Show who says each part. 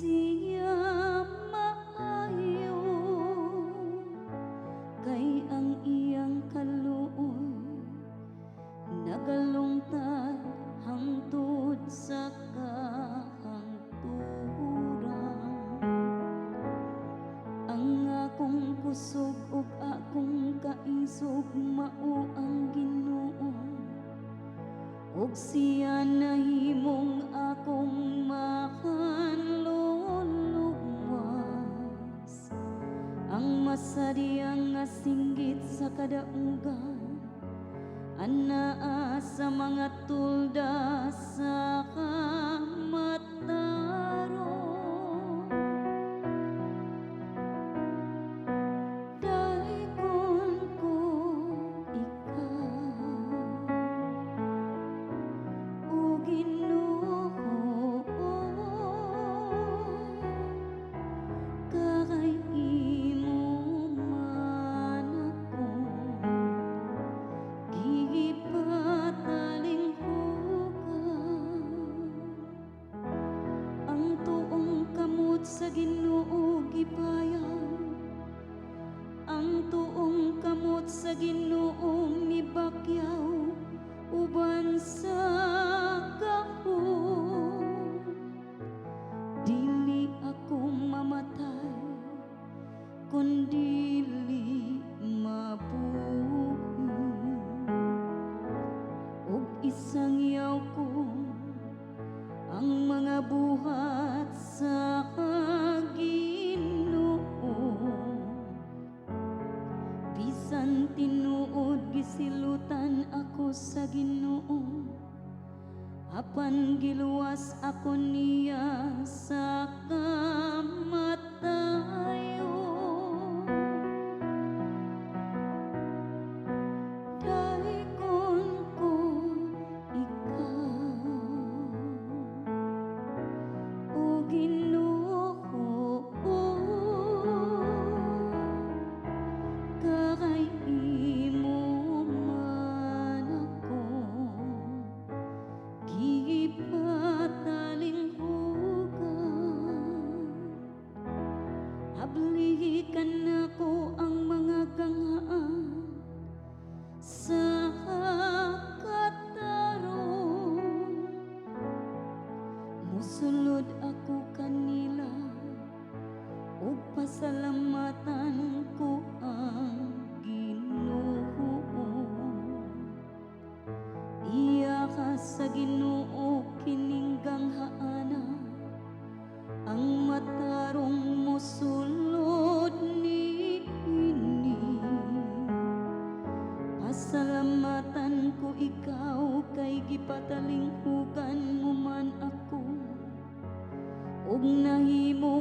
Speaker 1: siya maayo, kay ang iyang kaluoy nagalungtad hangtod sa kahangturan. Ang akong kusog ug akong kaisog mao ang Ginoo, ug siya nahimong akong makanluluwas. Ang masadyang nga singgit sa kadaugan anaa sa mga tolda sa kamatarong. Daygon ko ikaw, o Ginoo, kay imo man ako gipatalinghugan. Ang tuong kamot sa Ginoo gipayag, ang tuong kamot sa Ginoo mibakyaw uban sa gahom. Dili ako mamatay kun dili mabuhi, ug isangyaw ko ang mga buhat sa Ginoo. Bisan tinuod gisilutan ako sa Ginoo, apan giluwas ako niya sa kamatayon. Daygon ko ikaw, o Ginoo, kay imo man ako gipatalinghugan. Hablihi kanako ang mga ganghaan sa katarong. Musulod ako kanila ug pasalamatan ko ang Ginoo. Iya ka sa Ginoo kining ganghaana, ang matarong mosulod niini. Pasalamatan ko ikaw kay gipatalinghugan mo man ako ug nahimo